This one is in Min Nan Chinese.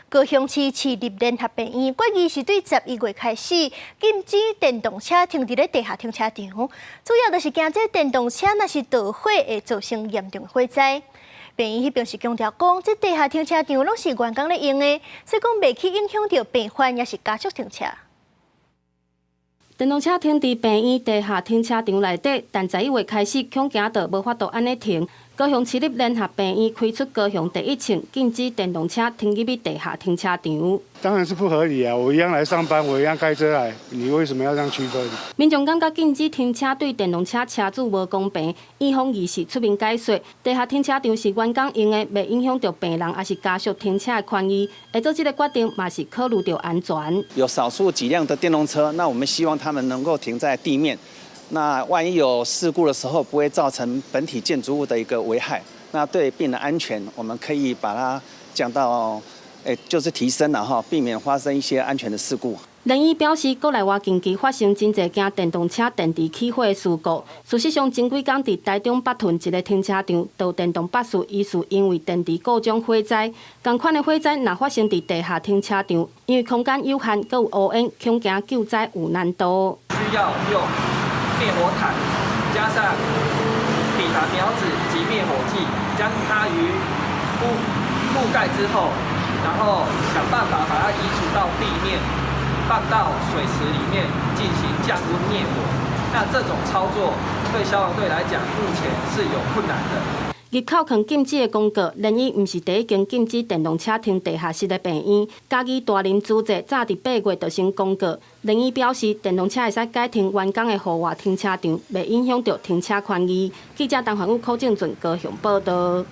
高雄市市立聯合病院決議是對11月開始禁止電動車停佇咧地下停車場，主要就是驚這電動車若是著火會造成嚴重火災。病院彼邊是強調講，這地下停車場攏是員工咧用的，所以講袂去影響著病患，抑是家屬停車。電動車停佇病院地下停車場內底，但11月開始恐驚就無法度按呢停。高雄市立聯合病院開出高雄第一槍，禁止電動車停入去地下停車場。當然是不合理啊！我一樣來上班，我一樣開車來，你為什麼要這樣區分？民眾感覺禁止停車對電動車車主無公平，院方於是出面解說，地下停車場是員工用的，袂影響著病人抑是家屬停車的權益。會做這个決定嘛是考慮著安全。有少數幾輛的電動車，那我們希望他們能夠停在地面。那萬一有事故的時候，不會造成本體建築物的一個危害。那對病人安全，我們可以把它降到，就是提升了哈，避免發生一些安全的事故。聯醫表示，國內外近期發生真濟件電動車電池起火的事故。事實上，前幾工佇台中北屯一个停車場，就電動巴士疑似因為電池故障火災。仝款的火災若發生佇地下停車場，因為空間有限，閣有烏煙，恐驚救災有難度。需要用滅火毯加上筆達苗子及滅火劑，將它於覆蓋之後，然後想辦法把它移除到地面，放到水池裡面進行降溫滅火。那這種操作對消防隊來講，目前是有困難的。入口囥禁止的公告，聯醫毋是第一間禁止電動車停地下室的病院。嘉義大林諸濟早佇8月就先公告，聯醫表示電動車會使改停員工的戶外停車場，袂影響著停車權益。記者陳煥武、柯正俊高雄報導。